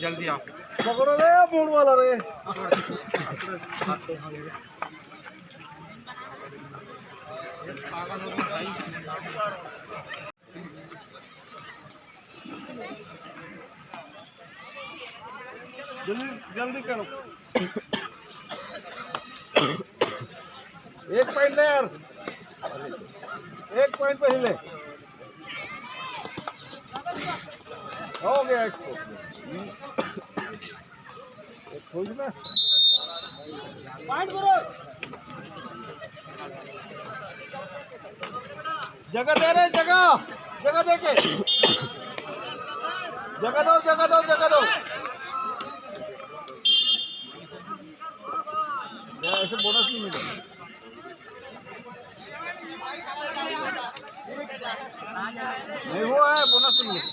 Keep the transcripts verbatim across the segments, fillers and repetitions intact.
जल्दी आओ। पकड़ो रे, मूड वाला रे। जल्दी, जल्दी करो। एक पॉइंट ले यार, एक पॉइंट पहले हो गया। एक पॉइंट में पॉइंट करो। जगह दे रे, जगह, जगह दे के, जगह दो, जगह दो, जगह दो। ऐसे बोनस नहीं मिलेगा। नहीं हुआ है, बोनस नहीं है।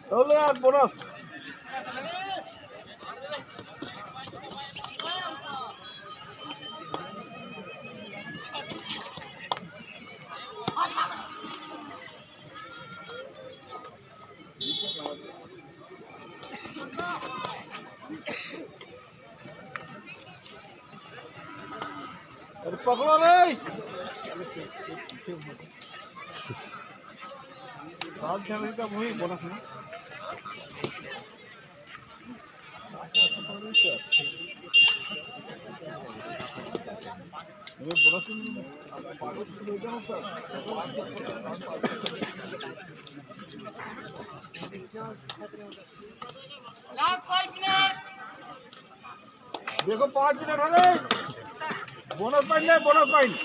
तो ले यार, बोनस। अरे पकड़ो रे। बाल खेलने का वही बोनस है। ये बोनस नहीं है। लास्ट पाँच मिनट। देखो, पाँच मिनट है रे। बोनस पॉइंट ले, बोनस पॉइंट।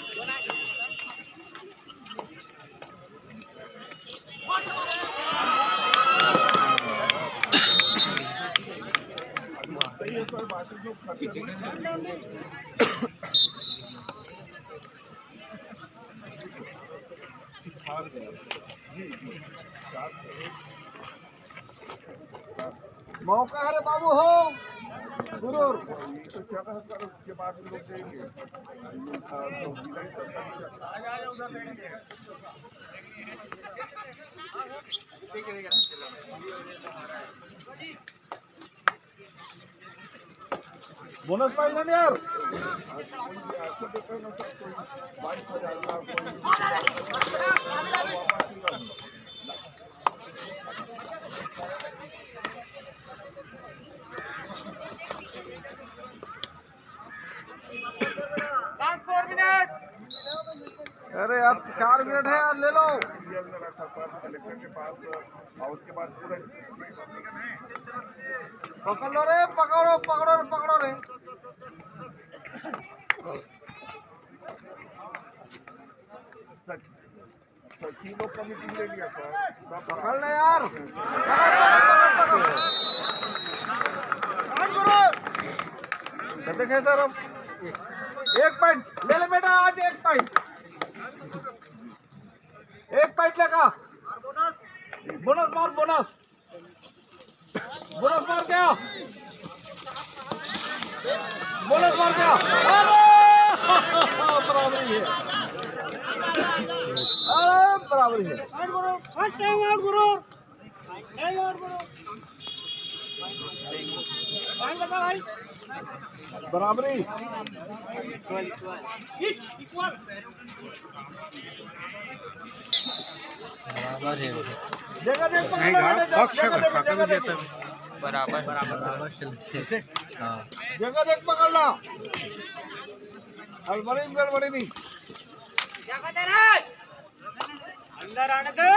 मौका है रे बाबू हो, गुरूर। बोनस पाइला ना यार। लास्ट फोर मिनट। अरे, अब चार मिनट है यार, ले लो। पकड़ लो रे, पकड़ो, पकड़ो रे, पकड़ो रे। पकड़ ले यार। पकड़, पकड़, पकड़, पकड़। गद्दे खेलता रहो। एक पॉइंट ले ले बेटा, आज एक पॉइंट। एक पॉइंट लगा। बोनस मार, बोनस। बोनस मार क्या? बोनस मार क्या? अरे! बराबरी है। अरे, बराबरी है। फर्स्ट टाइम आउट गुरु। टाइम आउट गुरु। टाइम बता भाई। बराबरी। बराबर है। जगह देख, नहीं, पकड़, काका भी देता है। बराबर, बराबर, बराबर चलते हैं। हाँ। जगह देख, पकड़ ला। गड़बड़ी, गड़बड़ी नहीं। अंदर आने दे।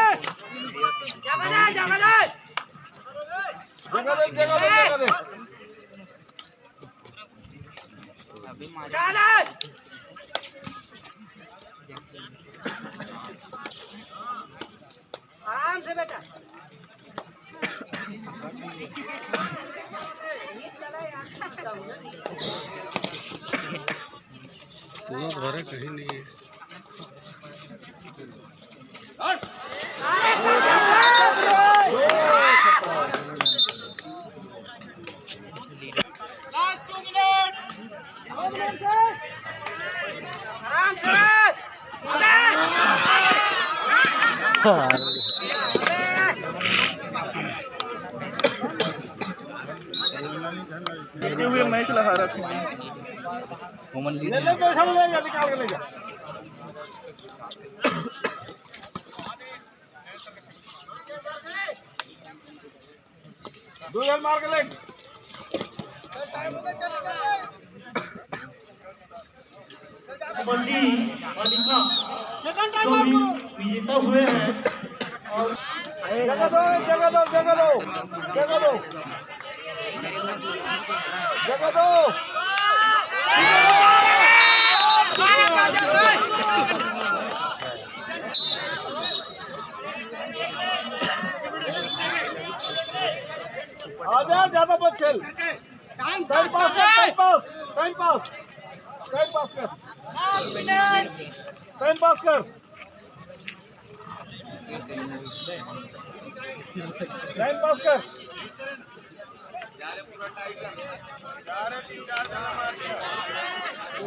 जगह दे, जगह दे। जगह दे, जगह दे, जगह दे। आराम से बेटा। पूरा भरे कहीं नहीं है। Last to minute. आराम से। जीते हुए मैच ला हारत हे। ले, ले, ले, ले, निकाल के ले जा। दो यार मार के ले। कबड्डी मालिका जो भी विजेता हुए हैं और जगह दो, जगह दो, जगह दो, जगह दो, जगह दो। आजा, ज्यादा मत खेल। टाइम पास कर, time pass, time pass, time pass कर, टाइम पास कर, टाइम पास कर।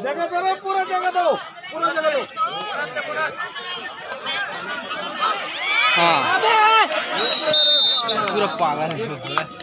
जगह दो रे, पूरा जगह दो, पूरा जगह दो। हाँ, पूरा पागल है।